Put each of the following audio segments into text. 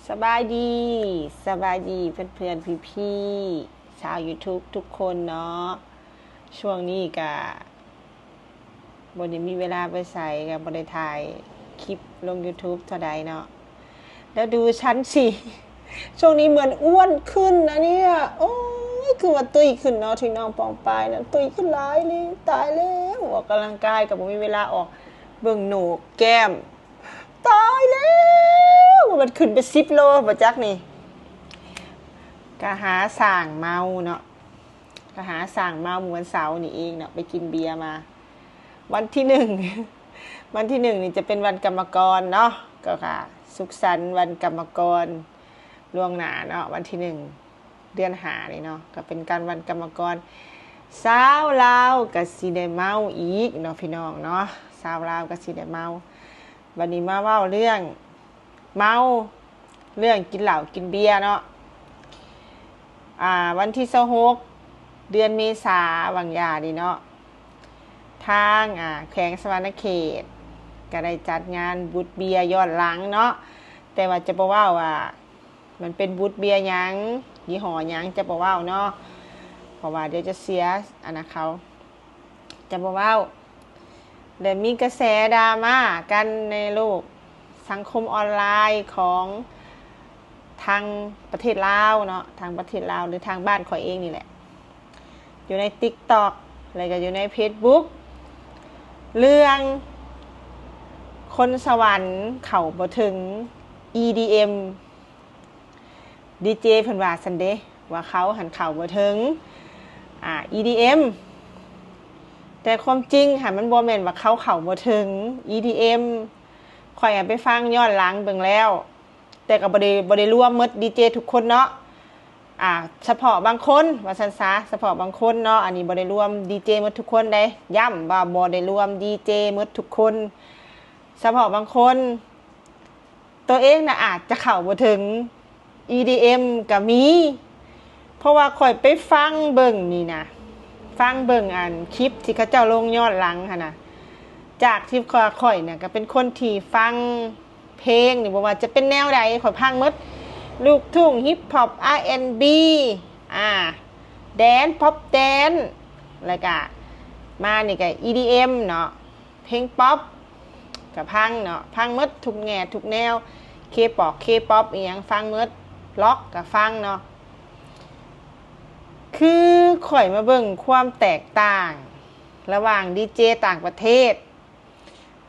ສະບາຍດີ ສະບາຍດີເພື່ອນໆ ພີ່ໆ ຊາວຢູທູບທຸກຄົນເນາະ. ຊ່ວງນີ້ກະບໍ່ໄດ້ມີເວລາໄປໃສ ກະບໍ່ໄດ້ຖ່າຍຄລິບລົງຢູທູບເທົ່າໃດເນາະ. ແລ້ວດູສັນຊິ ຊ່ວງນີ້ເໝືອນອ້ວນຂຶ້ນນະເນຍ. ໂອ້ຍ ຄືວ່າຕຸ້ຍຂຶ້ນເນາະ ທີ່ນ້ອງປອງປາຍນະ ຕຸ້ຍຂຶ້ນຫຼາຍເລີຍ. ຕາຍແລ້ວ ອອກກຳລັງກາຍກໍບໍ່ມີເວລາອອກ. ເບິ່ງໂໜກແກ້ມ ຕາຍແລ້ວ ມັນຂຶ້ນໄປສິບໂລບໍ່ຈັກນີ້. ກະຫາສ້າງເມົາເນາະ ກະຫາສ້າງເມົາ ມື້ວັນເສົານີ້ເອງເນາະ ໄປກິນເບຍມາ. ວັນທີໜຶ່ງ ວັນທີໜຶ່ງນີ້ຈະເປັນວັນກຳມະກອນເນາະ ກໍ ກະສຸກສັນວັນກຳມະກອນລ່ວງໜ້າເນາະ. ວັນທີໜຶ່ງ ເດືອນຫ້ານີ້ເນາະ ກໍເປັນການວັນກຳມະກອນ. ຊາວລາວກໍຊິໄດ້ເມົາອີກເນາະ ພີ່ນ້ອງເນາະ ຊາວລາວກໍຊິໄດ້ເມົາ. ບັດນີ້ມາເວົ້າເລື່ອງເມົາ ເລື່ອງກິນເຫຼົ້າກິນເບຍເນາະ. ອ່າ ວັນທີຊາວຫົກ ເດືອນເມສາ ຫວ່າງຢານີ້ເນາະ ທາງ ອ່າ ແຂວງສະຫວັນນະເຂດ ກໍໄດ້ຈັດງານບູດເບຍຍ້ອນຫຼັງເນາະ. ແຕ່ວ່າຈະບໍ່ເວົ້າວ່າ ມັນເປັນບູດເບຍຫຍັງ ຍີ່ຫໍ້ຫຍັງ ຈະບໍ່ເວົ້າເນາະ ເພາະວ່າດຽວຈະເສຍອັນນະເຂົາ ຈະບໍ່ເວົ້າ. ແລະ ມີກະແສດຣາມາກັນໃນໂລກສັງຄົມອອນລາຍຂອງທາງປະເທດລາວເນາະ ທາງປະເທດລາວ ຫຼື ທາງບ້ານຂ້ອຍເອງນີ້ແຫຼະ ຢູ່ໃນຕິກຕັອກ ແລະ ກໍຢູ່ໃນເຟສບຸກ ເລື່ອງຄົນສະຫວັນເຂົ້າບໍ່ເຖິງ ອີດີເອັມ ດີເຈເພິ່ນວ່າຊັ້ນເດ້ ວ່າເຂົາຫັ້ນເຂົ້າບໍ່ເຖິງ ອ່າ ອີດີເອັມ. ແຕ່ຄວາມຈິງຫັ້ນມັນບໍ່ແມ່ນວ່າເຂົາເຂົ້າບໍ່ເຖິງ ອີດີເອັມ. ຂ້ອຍໄປຟັງຍ້ອນຫຼັງເບິ່ງແລ້ວ ແຕ່ກໍບໍ່ໄດ້ ບໍ່ໄດ້ລວມໝົດດີເຈທຸກຄົນເນາະ ອ່າ ສະເພາະບາງຄົນວ່າຊັ້ນຊະ ສະເພາະບາງຄົນເນາະ. ອັນນີ້ບໍ່ໄດ້ລວມດີເຈໝົດທຸກຄົນເດ້ ຢ້ຳວ່າບໍ່ໄດ້ລວມດີເຈໝົດທຸກຄົນ ສະເພາະບາງຄົນ. ຕົວເອງນະອາດຈະເຂົ້າບໍ່ເຖິງ ອີດີເອັມ ກະມີ ເພາະວ່າຂ້ອຍໄປຟັງເບິ່ງນີ້ນະ ຟັງເບິ່ງອັນຄລິບທີ່ເຂົາເຈົ້າລົງຍ້ອນຫຼັງຫັ້ນນະ ຈາກທີ່ຂ້ອຍ ຂ້ອຍນະກະເປັນຄົນທີ່ຟັງເພງນີ້ ບໍ່ວ່າຈະເປັນແນວໃດ ຂ້ອຍຟັງໝົດ ລູກທຸ່ງ ຮິບຮອບ ອາແອນບີ ອ່າ ແດນ ປັອບແດນ ແລ້ວກະມານີ້ກະ ອີດີເອັມ ເນາະ ເພງປັອບກະຟັງເນາະ ຟັງໝົດທຸກແງ່ທຸກແນວ ເຄປອບ ເຄປັອບ ອີ່ຫຍັງຟັງໝົດ ລັອກກະຟັງເນາະ. ຄືຂ້ອຍມາເບິ່ງຄວາມແຕກຕ່າງລະຫວ່າງດີເຈຕ່າງປະເທດ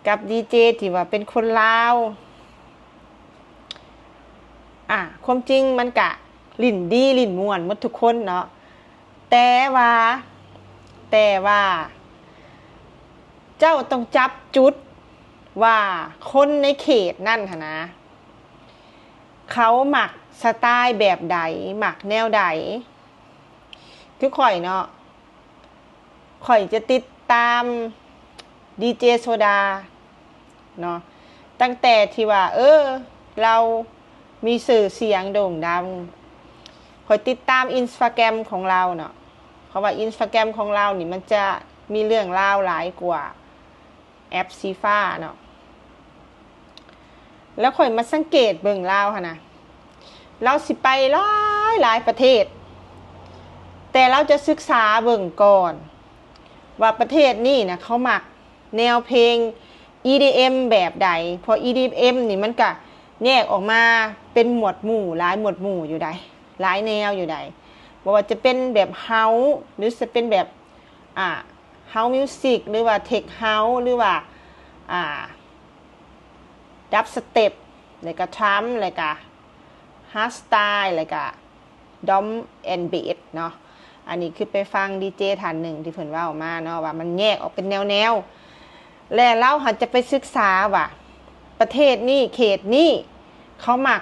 ກັບດີເຈທີ່ວ່າເປັນຄົນລາວ ອ່າ ຄວາມຈິງມັນກະຫຼິ້ນດີຫຼິ້ນມ່ວນໝົດທຸກຄົນເນາະ ແຕ່ວ່າ ແຕ່ວ່າ ເຈົ້າຕ້ອງຈັບຈຸດວ່າຄົນໃນເຂດນັ້ນຫັ້ນນະ ເຂົາມັກສະຕາຍແບບໃດ ມັກແນວໃດ. ຄືຂ້ອຍເນາະ ຂ້ອຍຈະຕິດຕາມດີເຈໂຊດາເນາະ ຕັ້ງແຕ່ທີ່ວ່າ ເອີ ລາວມີຊື່ສຽງໂດ່ງດັງ ຂ້ອຍຕິດຕາມອິນສະຕາແກຣມຂອງລາວເນາະ ເພາະວ່າອິນສະຕາແກຣມຂອງລາວນີ້ມັນຈະມີເລື່ອງລາວຫຼາຍກວ່າແອັບສີຟ້າເນາະ. ແລ້ວຂ້ອຍມາສັງເກດເບິ່ງລາວຫັ້ນນະ ລາວຊິໄປຫຼາຍໆປະເທດ ແຕ່ລາວຈະສຶກສາເບິ່ງກ່ອນວ່າປະເທດນີ້ນະ ເຂົາມັກແນວເພງອີດີເອັມແບບໃດ ເພາະອີດີເອັມນີ້ມັນກະແຍກອອກມາເປັນໝວດໝູ່ ຫຼາຍໝວດໝູ່ຢູ່ໃດ໋ ຫຼາຍແນວຢູ່ໃດ໋ ບໍ່ວ່າຈະເປັນແບບເຮົາສ໌ ຫຼືຈະເປັນແບບ ອ່າ ເຮົາສ໌ມິວຊິກ ຫຼືວ່າເທັກເຮົາສ໌ ຫຼືວ່າ ອ່າ ດັບສະເຕັບ ແລ້ວກະທຣັມ ແລ້ວກະຮາດສະຕາຍ ແລ້ວກະດຣັມແອນເບສເນາະ. ອັນນີ້ຄືໄປຟັງດີເຈທ່ານໜຶ່ງທີ່ເພິ່ນເວົ້າມາເນາະ ວ່າມັນແຍກອອກເປັນແນວໆ ແລະ ລາວຫັ້ນຈະໄປສຶກສາວ່າປະເທດນີ້ ເຂດນີ້ ເຂົາມັກ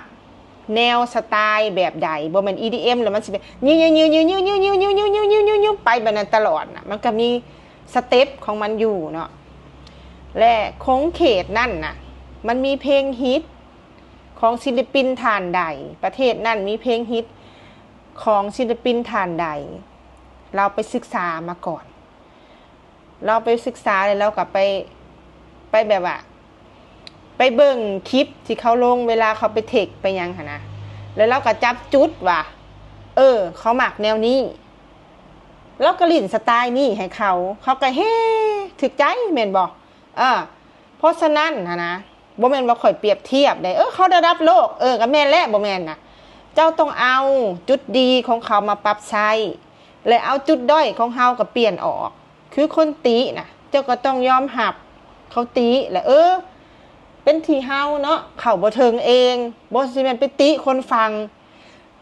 ແນວສະຕາຍແບບໃດ ບໍ່ແມ່ນອີດີເອັມ ແລ້ວມັນຊິແບບຍິ້ວໆໆໆໆ ໄປແບບນັ້ນຕະຫຼອດນະ ມັນກະມີສະເຕັບຂອງມັນຢູ່ເນາະ ແລະ ຂົງເຂດນັ້ນນະ ມັນມີເພງຮິດຂອງສິນລະປິນທ່ານໃດ ປະເທດນັ້ນມີເພງຮິດຂອງສິນລະປິນທ່ານໃດ ລາວໄປສຶກສາມາກ່ອນ ລາວໄປສຶກສາແລ້ວ ລາວກະໄປ ໄປແບບວ່າ ໄປເບິ່ງຄລິບທີ່ເຂົາລົງເວລາເຂົາໄປເທັກໄປຫຍັງຫັ້ນນະ ແລ້ວລາວກໍຈັບຈຸດວ່າ ເອີ ເຂົາມັກແນວນີ້ ລາວກໍຫຼິ້ນສະໄຕນີ້ໃຫ້ເຂົາ ເຂົາກໍເຮ ຖືກໃຈແມ່ນບໍ່? ເອີ ເພາະສະນັ້ນຫັ້ນນະ ບໍ່ແມ່ນວ່າຂ້ອຍປຽບທຽບໃດ ເອີ ເຂົາລະດັບໂລກ ເອີ ກໍແມ່ນແຫຼະ ບໍ່ແມ່ນນະ ເຈົ້າຕ້ອງເອົາຈຸດດີຂອງເຂົາມາປັບໃຊ້ ແລະ ເອົາຈຸດດ້ອຍຂອງເຮົາກໍປ່ຽນອອກ ຄືຄົນຕິນະ ເຈົ້າກໍຕ້ອງຍອມຮັບເຂົາຕິ ແລະ ເອີ ເປັນທີ່ເຮົາເນາະ ເຂົ້າບໍ່ເຖິງເອງ ບໍ່ຊິແມ່ນໄປຕິຄົນຟັງ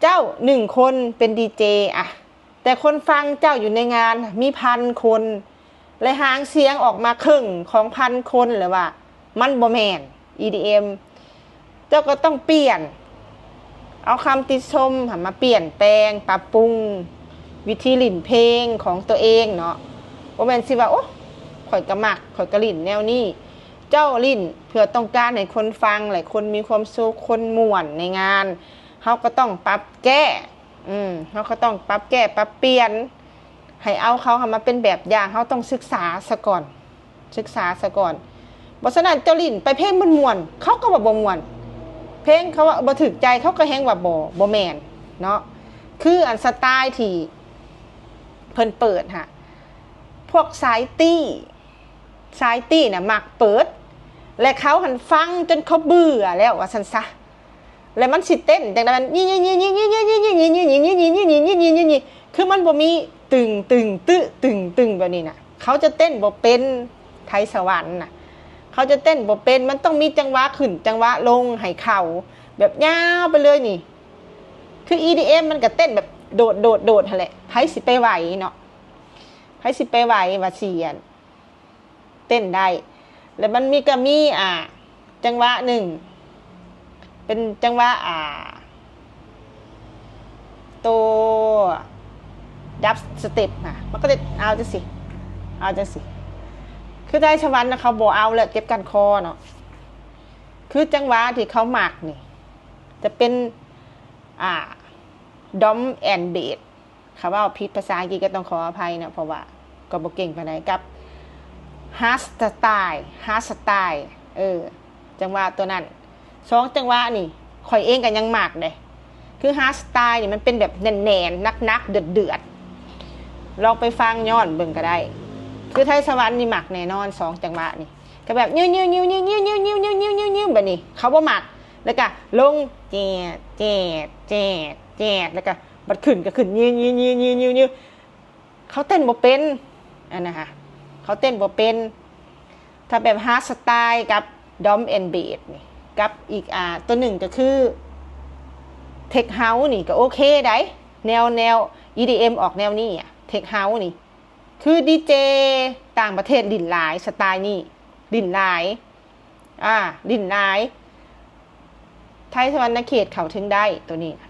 ເຈົ້າໜຶ່ງຄົນເປັນດີເຈ ອະ ແຕ່ຄົນຟັງເຈົ້າຢູ່ໃນງານມີພັນຄົນ ແລະ ຫາງສຽງອອກມາເຄິ່ງຂອງພັນຄົນ ແລະ ວ່າມັນບໍ່ແມ່ນ ອີດີເອັມ ເຈົ້າກໍຕ້ອງປ່ຽນ ເອົາຄຳຕິຊົມຫັ້ນມາປ່ຽນແປງ ປັບປຸງວິທີຫຼິ້ນເພງຂອງຕົວເອງເນາະ ບໍ່ແມ່ນຊິວ່າ ໂອ້ ຂ້ອຍກໍມັກ ຂ້ອຍກໍຫຼິ້ນແນວນີ້ ເຈົ້າຫຼິ້ນເພື່ອຕ້ອງການໃຫ້ຄົນຟັງ ແລະ ຄົນມີຄວາມສຸກ ຄົນມ່ວນໃນງານ ເຮົາກໍຕ້ອງປັບແກ້ ອືມ ເຮົາກໍຕ້ອງປັບແກ້ປັບປ່ຽນ ໃຫ້ເອົາເຂົາຫັ້ນມາເປັນແບບຢ່າງ ເຮົາຕ້ອງສຶກສາສາກ່ອນ ສຶກສາສາກ່ອນ ບໍ່ສະນັ້ນເຈົ້າຫຼິ້ນໄປເພງມັນມ່ວນ ເຂົາກໍວ່າບໍ່ມ່ວນ ເພງເຂົາວ່າບໍ່ຖືກໃຈ ເຂົາກໍແຮ່ງວ່າບໍ່ ບໍ່ແມ່ນເນາະ ຄືອັນສະໄຕທີ່ເພິ່ນເປີດຫັ້ນ ພວກສາຍຕິ ສາຍຕິນະມັກເປີດ ແລະ ເຂົາຫັ້ນຟັງຈົນເຂົາເບື່ອແລ້ວວ່າຊັ້ນຊະ ແລ້ວມັນຊິເຕັ້ນຈັ່ງໃດ ມັນ ຄືມັນບໍ່ມີຕຶງຕຶງຕຶ ຕຶງຕຶງແບບນີ້ນະ ເຂົາຈະເຕັ້ນບໍ່ເປັນ ໄທສະຫວັນນະ ເຂົາຈະເຕັ້ນບໍ່ເປັນ ມັນຕ້ອງມີຈັງຫວະຂຶ້ນ ຈັງຫວະລົງໃຫ້ເຂົາ ແບບຍາວໄປເລີຍນີ້ ຄືອີດີເອັມມັນກໍເຕັ້ນແບບໂດດໆໆຫັ້ນແຫຼະ ໃຜຊິໄປໄຫວເນາະ ໃຜຊິໄປໄຫວວ່າຊິອັນ ເຕັ້ນໄດ້ ແລ້ວມັນມີ ກໍມີ ອ່າ ຈັງຫວະໜຶ່ງ ເປັນຈັງຫວະ ອ່າ ໂຕດັບສະເຕັບນະ ມັນກໍເຮັດ ເອົາຈັ່ງຊີ້ ເອົາຈັ່ງຊີ້ ຄືໄທສະຫວັນນະ ເຂົາບໍ່ເອົາແລ້ວ ເຈັບກ້ານຄໍເນາະ ຄືຈັງຫວະທີ່ເຂົາມັກນີ້ ຈະເປັນ ອ່າ ດຣຳແອນເບສ ຖ້າເວົ້າຜິດພາສາອັງກິດກໍຕ້ອງຂໍອະໄພເນາະ ເພາະວ່າກໍບໍ່ເກັ່ງປານໃດ ກັບຮາສສະໄຕ ຮາສສະໄຕ ເອີ ຈັງຫວະຕົວນັ້ນ ສອງຈັງຫວະນີ້ ຂ້ອຍເອງກໍຍັງມັກເດ້ ຄືຮາສສະໄຕນີ້ມັນເປັນແບບແໜ້ນໆ ໜັກໆ ເດືອດໆ ລອງໄປຟັງຍ້ອນເບິ່ງກໍໄດ້ ຄືໄທສະຫວັນນີ້ມັກແນ່ນອນ ສອງຈັງຫວະນີ້ ກໍແບບຍິ້ວໆໆໆໆໆໆໆໆໆ ແບບນີ້ ເຂົາບໍ່ມັກ ແລ້ວກໍລົງ ແຈດ ແຈດ ແຈດ ແຈດ ແລ້ວກໍ ບັດຂຶ້ນກໍຂຶ້ນ ຍິ້ວໆໆໆໆ ເຂົາເຕັ້ນບໍ່ເປັນ ອັນນັ້ນຫະ ເຂົາເຕັ້ນບໍ່ເປັນ ຖ້າແບບຮາສສະໄຕກັບດຣຳແອນເບສນີ້ ກັບອີກ ອ່າ ຕົວໜຶ່ງກໍຄືເທັກເຮົາສ໌ນີ້ ກໍໂອເຄໄດ໋ ແນວ ແນວອີດີເອັມອອກແນວນີ້ອະ ເທັກເຮົາສ໌ນີ້ ຄືດີເຈຕ່າງປະເທດຫຼິ້ນຫຼາຍ ສະໄຕນີ້ຫຼິ້ນຫຼາຍ ອ່າ ຫຼິ້ນຫຼາຍ ໄທສະຫວັນນະເຂດເຂົ້າເຖິງໄດ້ໂຕນີ້ນະ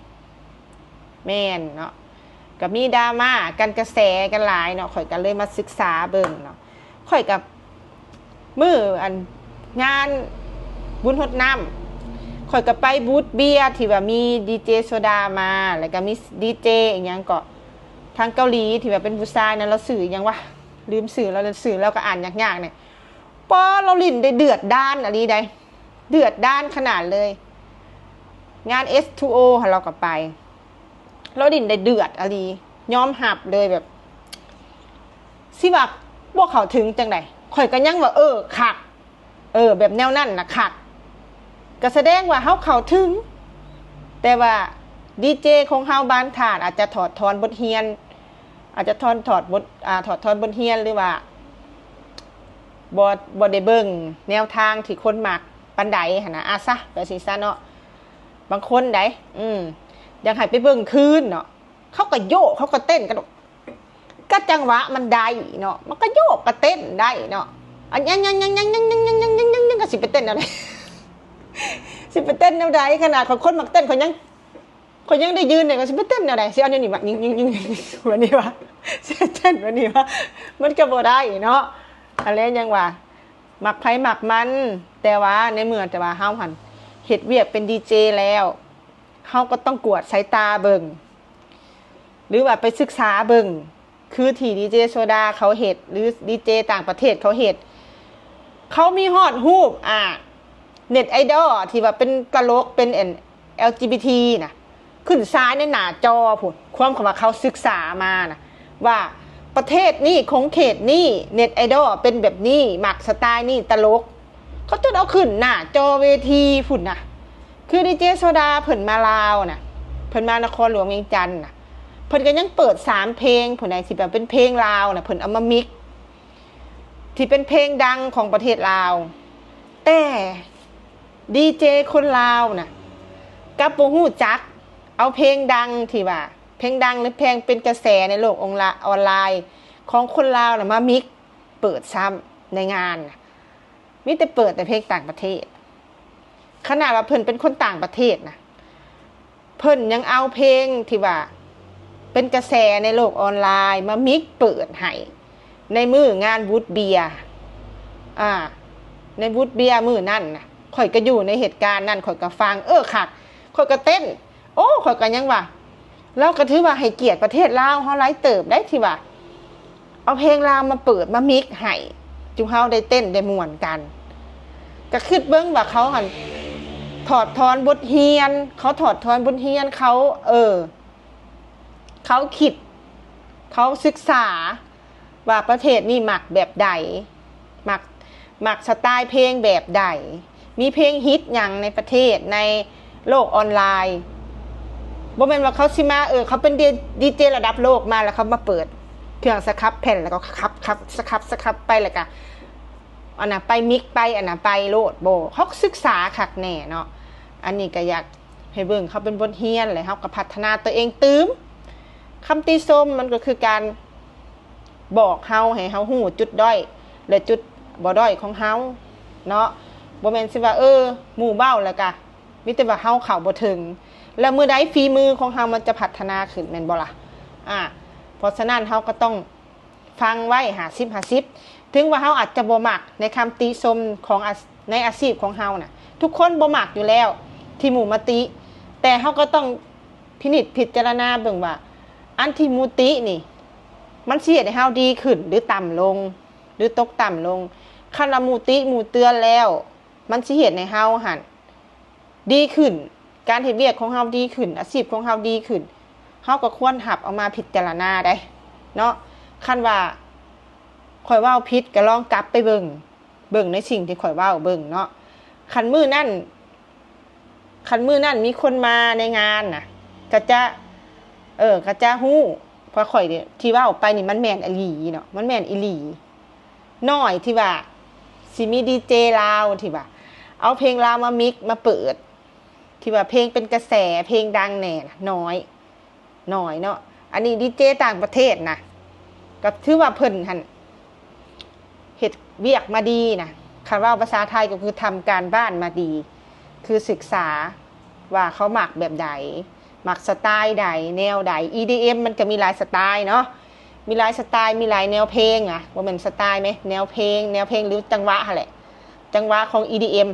ແມ່ນເນາະ ກໍມີດຣາມາກັນ ກະແສກັນຫຼາຍເນາະ ຂ້ອຍກໍເລີຍມາສຶກສາເບິ່ງເນາະ ຂ້ອຍກໍ ມື້ອັນງານບຸນຫົດນ້ຳ ຂ້ອຍກໍໄປບູດເບຍທີ່ວ່າມີດີເຈໂຊດາມາ ແລ້ວກໍມີດີເຈອີ່ຫຍັງເກາະ ທາງເກົາຫຼີທີ່ວ່າເປັນຜູ້ຊາຍນັ້ນ ລາວຊື່ອີ່ຫຍັງວະ ລືມຊື່ລາວ ຊື່ລາວກໍອ່ານຍາກໆນີ້ ປ້າ ລາວຫຼິ້ນໄດ້ເດືອດດານອີ່ຫຼີໃດ໋ ເດືອດດານຂະໜາດເລີຍ ງານເອັສທູໂອຫັ້ນລາວກໍໄປ ລາວຫຼິ້ນໄດ້ເດືອດອີ່ຫຼີ ຍອມຮັບເລີຍ ແບບ ຊິວ່າບໍ່ເຂົ້າເຖິງຈັ່ງໃດ ຂ້ອຍກໍຍັງວ່າ ເອີ ຄັກ ເອີ ແບບແນວນັ້ນນະຄັກ ກໍສະແດງວ່າເຮົາເຂົ້າເຖິງ ແຕ່ວ່າດີເຈຂອງເຮົາບາງທ່ານອາດຈະຖອດຖອນບົດຮຽນ ອາດຈະຖອນ ຖອດບົດ ອາ ຖອດຖອນບົດຮຽນ ຫຼືວ່າບໍ່ ບໍ່ໄດ້ເບິ່ງແນວທາງທີ່ຄົນມັກປານໃດຫັ້ນນະ ອາ ຊະ ແບບຊີ້ຊະເນາະ ບາງຄົນໃດ໋ ອືມ ຢາກໃຫ້ໄປເບິ່ງຄືນເນາະ ເຂົາກໍໂຍກ ເຂົາກໍເຕັ້ນ ກໍ ກໍຈັງຫວະມັນໄດ້ເນາະ ມັນກໍໂຍກກໍເຕັ້ນໄດ້ເນາະ ອັນຫຍັງໆໆໆໆໆໆໆ ກໍຊິໄປເຕັ້ນແນວໃດ ຊິໄປເຕັ້ນແນວໃດ ຂະໜາດຂ້ອຍຄົນມັກເຕັ້ນ ຂ້ອຍຍັງ ຂ້ອຍຍັງໄດ້ຢືນນີ້ ກໍຊິໄປເຕັ້ນແນວໃດ ຊິເອົາແນວນີ້ມາຍິງໆໆ ແບບນີ້ວະ ຊິເຕັ້ນແບບນີ້ວະ ມັນກໍບໍ່ໄດ້ເນາະ ອັນແລະຍັງວ່າ ມັກໃຜມັກມັນ ແຕ່ວ່າໃນເມື່ອແຕ່ວ່າເຮົາຫັ້ນເຮັດວຽກເປັນດີເຈແລ້ວ ເຮົາກໍຕ້ອງກວດສາຍຕາເບິ່ງ ຫຼືວ່າໄປສຶກສາເບິ່ງ ຄືທີ່ດີເຈໂຊດາເຂົາເຮັດ ຫຼືດີເຈຕ່າງປະເທດເຂົາເຮັດ ເຂົາມີຮອດຮູບ ອາ Net Idol ທີ່ວ່າເປັນຕະຫຼົກ ເປັນອັນ ແອລຈີບີທີ ນະ ຂຶ້ນສາຍໃນໜ້າຈໍພຸ້ນ. ຄວາມຄຳວ່າເຂົາສຶກສາມານະ ວ່າປະເທດນີ້ ຂົງເຂດນີ້ Net Idol ເປັນແບບນີ້ ມັກສະໄຕລ໌ນີ້ ຕະຫຼົກ ເຂົາຈົນເອົາຂຶ້ນໜ້າຈໍເວທີພຸ້ນນະ. ຄືດີເຈໂຊດາເພິ່ນມາລາວນະ ເພິ່ນມານະຄອນຫຼວງວຽງຈັນນະ ເພິ່ນກໍຍັງເປີດສາມເພງພຸ້ນໃດ ທີ່ແບບເປັນເພງລາວນະ ເພິ່ນເອົາມາມິກ ທີ່ເປັນເພງດັງຂອງປະເທດລາວ. ແຕ່ດີເຈຄົນລາວນະ ກັບບໍ່ຮູ້ຈັກເອົາເພງດັງທີ່ວ່າ ເພງດັງ ຫຼື ເພງເປັນກະແສໃນໂລກອອນລາ ອອນລາຍຂອງຄົນລາວນະ ມາມິກເປີດຊ້ຳໃນງານນະ. ມີແຕ່ເປີດແຕ່ເພງຕ່າງປະເທດ. ຂະໜາດວ່າເພິ່ນເປັນຄົນຕ່າງປະເທດນະ ເພິ່ນຍັງເອົາເພງທີ່ວ່າເປັນກະແສໃນໂລກອອນລາຍມາມິກເປີດໃຫ້ໃນມື້ງານບູດເບຍ. ອາ ໃນບູດເບຍມື້ນັ້ນນະ ຂ້ອຍກໍຢູ່ໃນເຫດການນັ້ນ ຂ້ອຍກໍຟັງ ເອີ ຄັກ ຂ້ອຍກໍເຕັ້ນ. ໂອ້ ຂ້ອຍກໍຍັງວ່າ ລາວກໍຖືວ່າໃຫ້ກຽດປະເທດລາວເຮົາຫຼາຍເຕີບໄດ໋ ທີ່ວ່າເອົາເພງລາວມາເປີດມາມິກໃຫ້ຈຸເຮົາໄດ້ເຕັ້ນໄດ້ມ່ວນກັນ. ກໍຄິດເບິ່ງວ່າເຂົາຫັ້ນຖອດຖອນບົດຮຽນ ເຂົາຖອດຖອນບົດຮຽນ ເຂົາ ເອີ ເຂົາຄິດ ເຂົາສຶກສາ ວ່າປະເທດນີ້ມັກແບບໃດ ມັກ ມັກສະໄຕເພງແບບໃດ ມີເພງຮິດຫຍັງໃນປະເທດ ໃນໂລກອອນລາຍ. ບໍ່ແມ່ນວ່າເຂົາຊິມາ ເອີ ເຂົາເປັນດີ ດີເຈລະດັບໂລກມາ ແລ້ວເຂົາມາເປີດເຄື່ອງສະຄັບແຜ່ນ ແລ້ວກໍຂັບ ຂັບ ສະຄັບ ສະຄັບໄປ ແລ້ວກໍອັນນະໄປມິກໄປ ອັນນະໄປໂລດ. ບໍ່ ເຂົາສຶກສາຄັກແນ່ເນາະ. ອັນນີ້ກໍຢາກ ໃຫ້ເບິ່ງເຂົາເປັນບົດຮຽນ ແລະ ເຮົາກໍພັດທະນາຕົວເອງຕື່ມ. ຄຳຕິຊົມມັນກໍຄືການບອກເຮົາ ໃຫ້ເຮົາຮູ້ຈຸດດ້ອຍ ແລະ ຈຸດບໍ່ດ້ອຍຂອງເຮົາເນາະ. ບໍ່ແມ່ນຊິວ່າ ເອີ ໝູ່ເວົ້າແລ້ວກະມີແຕ່ວ່າເຮົາເຂົ້າບໍ່ເຖິງ ແລ້ວມື້ໃດຝີມືຂອງເຮົາມັນຈະພັດທະນາຂຶ້ນ ແມ່ນບໍ່ລະ? ອາ ເພາະສະນັ້ນເຮົາກໍຕ້ອງ ຟັງໄວ້ຫ້າສິບຫ້າສິບ ເຖິງວ່າເຮົາອາດຈະບໍ່ມັກໃນຄຳຕິຊົມຂອງອາ ໃນອາຊີບຂອງເຮົານະ ທຸກຄົນບໍ່ມັກຢູ່ແລ້ວທີ່ໝູ່ມາຕິ ແຕ່ເຮົາກໍຕ້ອງພິນິດພິຈາລະນາເບິ່ງວ່າ ອັນທີ່ໝູ່ຕິນີ້ ມັນຊິເຮັດໃຫ້ເຮົາດີຂຶ້ນ ຫຼື ຕ່ຳລົງ ຫຼື ຕົກຕ່ຳລົງ. ຄັນວ່າໝູ່ຕິໝູ່ເຕືອນແລ້ວ ມັນຊິເຮັດໃຫ້ເຮົາຫັ້ນດີຂຶ້ນ ການເຮັດວຽກຂອງເຮົາດີຂຶ້ນ ອາຊີບຂອງເຮົາດີຂຶ້ນ ເຮົາກໍຄວນຮັບເອົາມາພິຈາລະນາໄດ໋ເນາະ. ຄັນວ່າຂ້ອຍເວົ້າຜິດກໍລອງກັບໄປເບິ່ງ ເບິ່ງໃນສິ່ງທີ່ຂ້ອຍເວົ້າເບິ່ງເນາະ. ຄັນມື້ນັ້ນ ຄັນມື້ນັ້ນມີຄົນມາໃນງານນະ ກໍຈະ ເອີ ກໍຈະຮູ້ ເພາະຂ້ອຍນີ້ ທີ່ເວົ້າໄປນີ້ມັນແມ່ນອີ່ຫຼີເນາະ ມັນແມ່ນອີ່ຫຼີ. ໜ້ອຍທີ່ວ່າຊິມີດີເຈລາວທີ່ວ່າເອົາເພງລາວມາມິກມາເປີດ ທີ່ວ່າເພງເປັນກະແສ ເພງດັງແດ່ນະ ໜ້ອຍ ໜ້ອຍເນາະ. ອັນນີ້ດີເຈຕ່າງປະເທດນະ ກໍຖືວ່າເພິ່ນຫັ້ນເຮັດວຽກມາດີນະ. ຄັນເວົ້າພາສາໄທກໍຄືທຳການບ້ານມາດີ ຄືສຶກສາວ່າເຂົາມັກແບບໃດ ມັກສະໄຕໃດ ແນວໃດ. ອີດີເອັມມັນກໍມີຫຼາຍສະໄຕເນາະ ມີຫຼາຍສະໄຕ ມີຫຼາຍແນວເພງອະ ບໍ່ແມ່ນສະໄຕແມ ແນວເພງ ແນວເພງ ຫຼື ຈັງຫວະຫັ້ນແຫຼະ. ຈັງຫວະຂອງອີດີເອັມ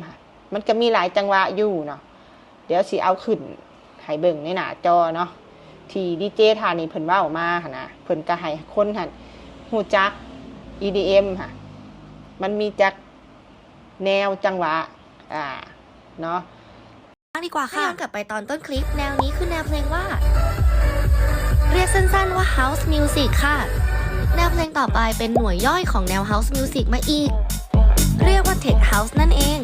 ມັນກໍມີຫຼາຍຈັງຫວະຢູ່ເນາະ. ດຽວຊິເອົາຂຶ້ນໃຫ້ເບິ່ງໃນໜ້າຈໍເນາະ ທີ່ດີເຈທ່ານນີ້ເພິ່ນເວົ້າມາຫັ້ນນະ. ເພິ່ນກໍໃຫ້ຄົນຫັ້ນຮູ້ຈັກອີດີເອັມຫັ້ນ ມັນມີຈັກແນວຈັງຫວະ ອາ ເນາະ. ฟังดีกว่าค่ะ ย้อนกลับไปตอนต้นคลิป แนวนี้คือแนวเพลงว่า เรียกสั้นๆว่า House Music ค่ะ แนวเพลงต่อไปเป็นหน่วยย่อยของแนว House Music มาอีก เรียกว่า Tech House นั่นเอง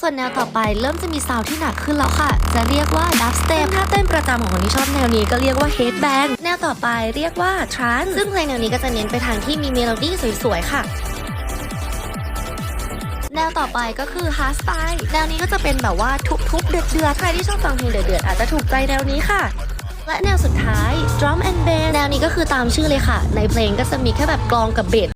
ส่วนแนวต่อไปเริ่มจะมีซาวด์ที่หนักขึ้นแล้วค่ะ จะเรียกว่า Dubstep ซึ่งท่าเต้นประจำของคนที่ชอบแนวนี้ก็เรียกว่า Headbang แนวต่อไปเรียกว่า Trance ซึ่งเพลงแนวนี้ก็จะเน้นไปทางที่มีเมโลดี้สวยๆ ค่ะ แนวต่อไปก็คือ Hardstyle แนวนี้ก็จะเป็นแบบว่าทุบๆ เดือดๆ ใครที่ชอบฟังเพลงเดือดๆ อาจจะถูกใจแนวนี้ค่ะ และแนวสุดท้าย Drum and Bass แนวนี้ก็คือตามชื่อเลยค่ะ ในเพลงก็จะมีแค่แบบกลองกับเบส